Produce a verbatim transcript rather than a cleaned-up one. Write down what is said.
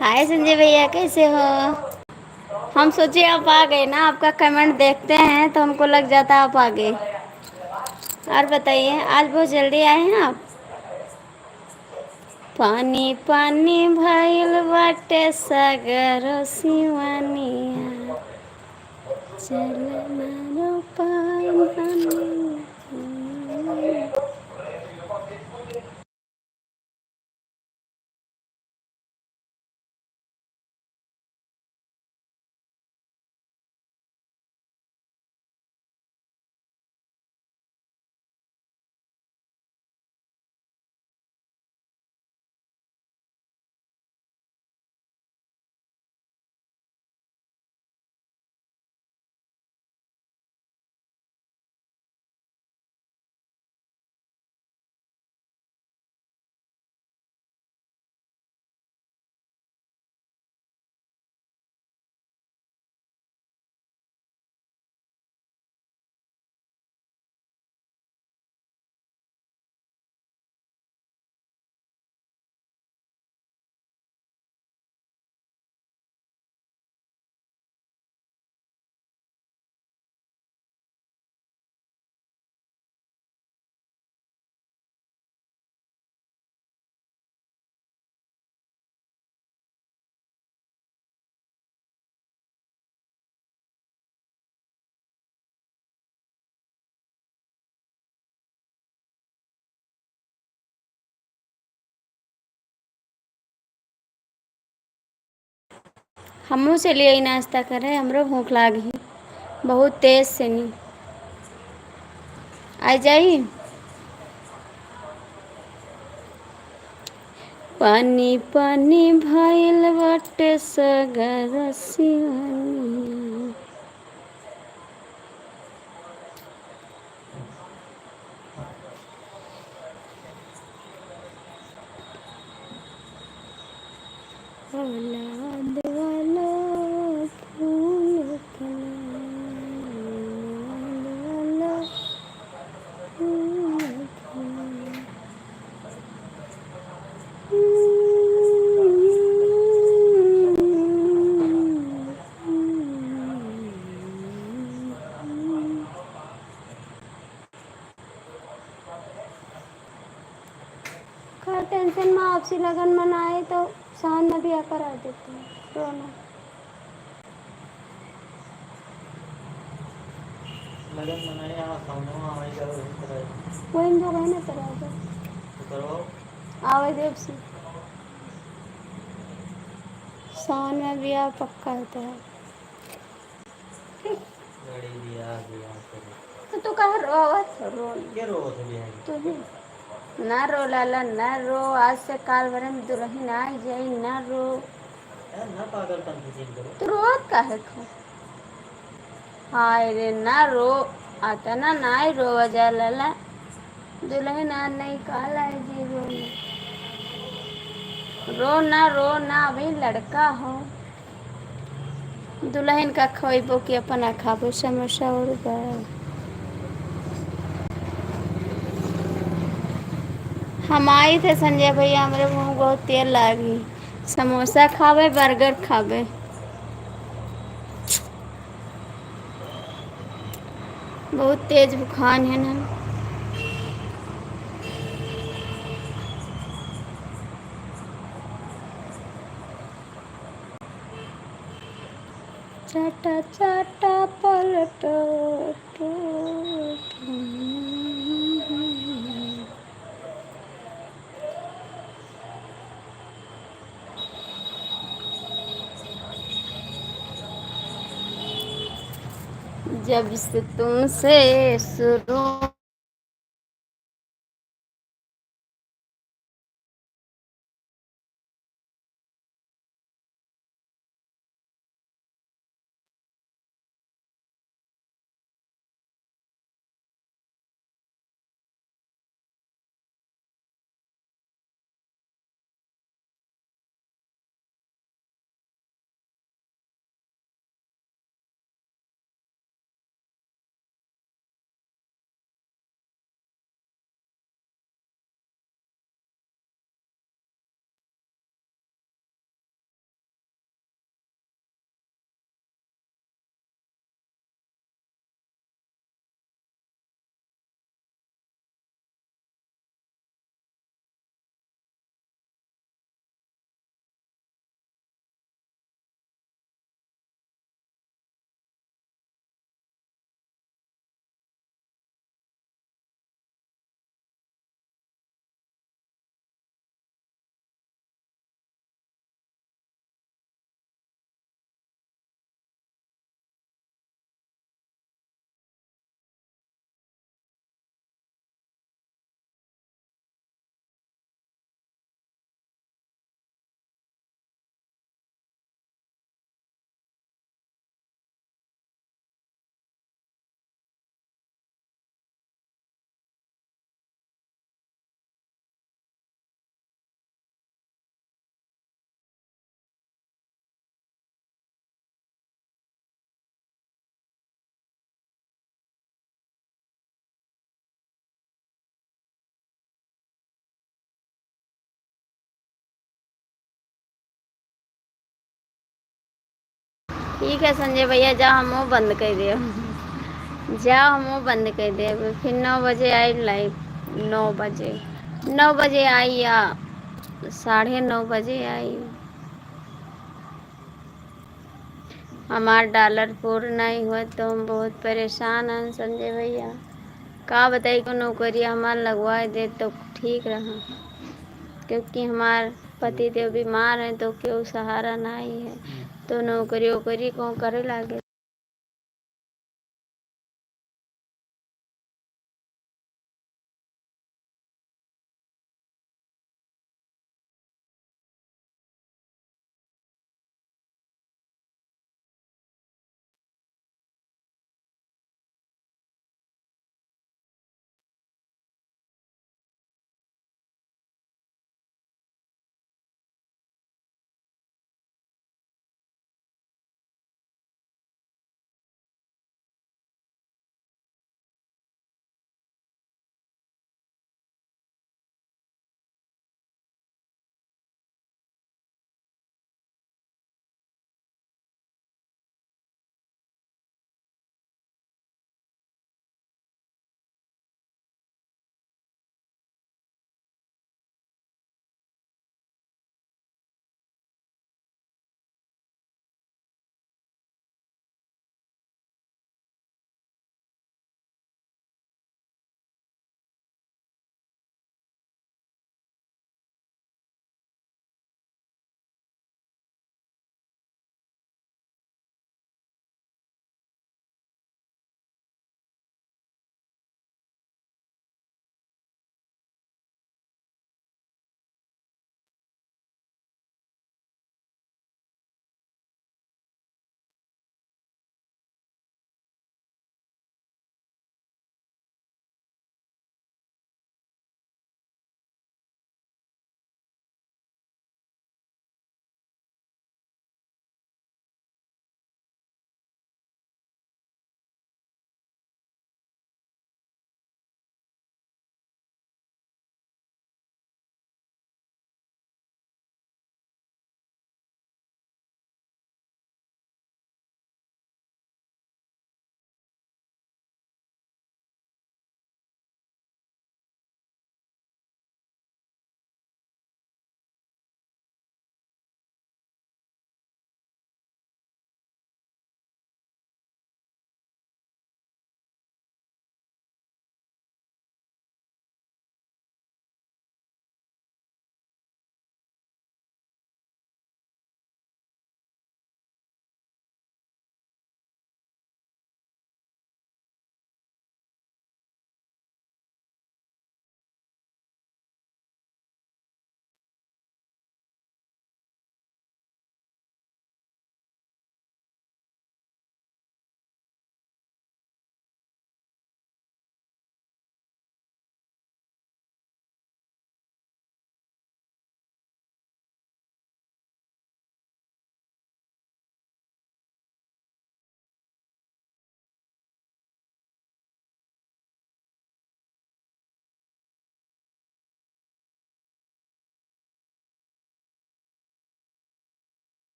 हाय संजय भैया, कैसे हो? हम सोचे आप आ गए ना, आपका कमेंट देखते हैं तो हमको लग जाता आप आ गए। और बताइए, आज बहुत जल्दी आए हैं आप। पानी पानी भइल बाटे सगरो सिवानिया, चल ना रो पानी। हमहू चली आई नाश्ता करे, हमरो भूख लाग ही, बहुत तेज से नी। आ जाई। पानी पानी भइल बाटे सगरो सिवानिया। औलाद वाला फूल खिला, औलाद वाला फूल खिला। का टेंशन में आपसी लगन मनाए तो सावन में बियाह करा देते हैं, रोना। लगन मनाए, हाँ, सावनवा आवे जाओ, वही कराए। वही जो कहना करा दो। तो करो। आवे देव सी। सावन में बियाह पक्का होता है। लड़ी बियाह, बियाह करे। तो तू काहे रोवत हो? रो। के रोवत हो बियाह के? तू ही। ना रो लाला, ना रो। आज से काल भरे में दुलहिन आ जाई, ना रो। ए, ना पागलपंती जिन करो। तू रोवत काहे खो? हाय रे, ना रो। अतना नाई रोवा जा लाला। दुलहिन आ नहीं काल आई जी रो। रो ना, रो ना, अभी लड़का हो। दुलहिन का खवइबो कि अपना खाबो, समोसा और बा। हम आई थे संजय भैया, हमरे मुँह बहुत तेल लागी। समोसा खाबे, बर्गर खाबे। बहुत तेज बुखान है ना। चाटा चाटा पलटो। जब से तुमसे शुरू ठीक है संजय भैया, जाओ हमहू बंद कर देब, जाओ हमहू बंद कर देब। फिर नौ बजे आई लाइव, नौ बजे, नौ बजे आई या साढ़े नौ बजे आई। हमार डॉलर पूर्ण नहीं हुआ तो हम बहुत परेशान हैं संजय भैया। का बताई, को नौकरी हमार लगवा दे तो ठीक रहा, क्योंकि हमार पति देव बीमार हैं तो केहू सहारा नहीं है, तो नौकरी ओकरी को करे लागे।